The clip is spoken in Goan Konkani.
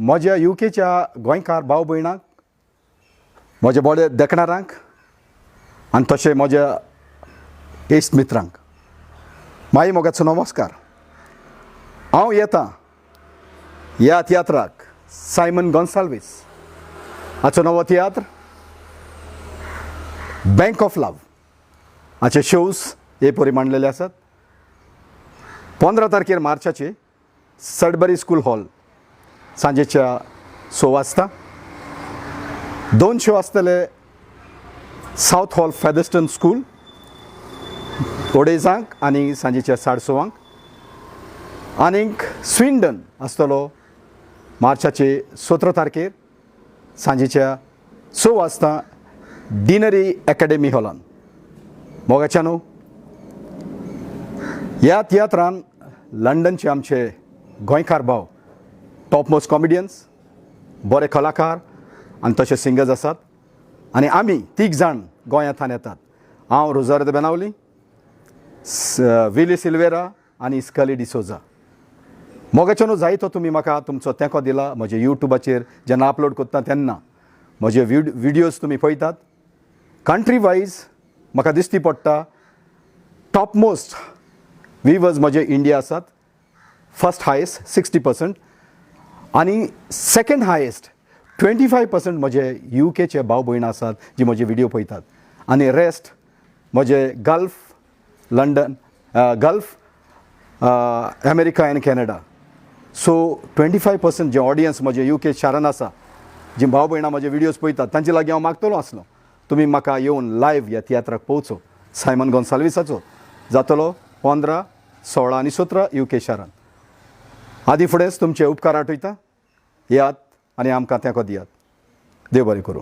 म्हज्या युकेच्या गोंयकार भाव भयणांक, म्हज्या बोडे देखणारांक आनी तशें म्हज्या इश्ट मित्रांक माई मोगाचो नमस्कार. हांव येता ह्या तियात्राक, सायमन गोन्साल्वीस हाचो नवो तियात्र बँक ऑफ लव. हाचे शोज हे परी मांडलेले आसात. 15 तारखेर मार्चाचे सडबरी स्कूल हॉल, सांजेच्या 6 वाजता. दोन शो आसतले सावथ हॉल, फेदस्टन स्कूल, अडेजांक आनी सांजेच्या 6:30. आनीक स्विंडन आसतलो मार्चाचे 17 तारखेर सांजेच्या 6 वाजता डिनरी एकाडेमी हॉलान. मोगाच्यानो, ह्या तियात्रान लंडनचे आमचे गोंयकार भाव, टॉप मोस्ट कॉमेडियन्स, बरे कलाकार आनी तशे सिंगर्स आसात आनी आमी तीग जाण गोंयांतल्यान येतात. हांव रोजारो the Benaulim, Willie Silveira आनी स्कली डिसोजा. मोगाच्यानो, जायतो तुमी म्हाका तुमचो तेंको दिला. म्हजे युट्यूबाचेर जेन्ना अपलोड करता तेन्ना म्हजे विडियोज तुमी पळयतात. कंट्री वायज म्हाका दिश्टी पडटा, टॉप मोस्ट विवर्स म्हजे इंडिया आसात, फर्स्ट हायेस्ट 60% आनी सेकंड हायेस्ट 25% म्हजे युकेचे भाव भयणां आसात जी म्हजे विडियो पळयतात आनी रेस्ट म्हजे गल्फ, लंडन, गल्फ, अमेरिका आनी कॅनडा. सो 25% जे ऑडियन्स म्हजे युके शारान आसा, जी भाव भयणां म्हजे विडियोज पळयतात, तांचे लागीं हांव मागतलो आसलो, तुमी म्हाका येवन लायव्ह ह्या तियात्राक पळोवचो. सायमन गोन्साल्विसाचो जातलो 15, 16 आनी 17 युके शारान. आदी फुडेंच तुमचे उपकार आठयता. येयात आनी आमकां तेंको दियात. देव बरें करूं.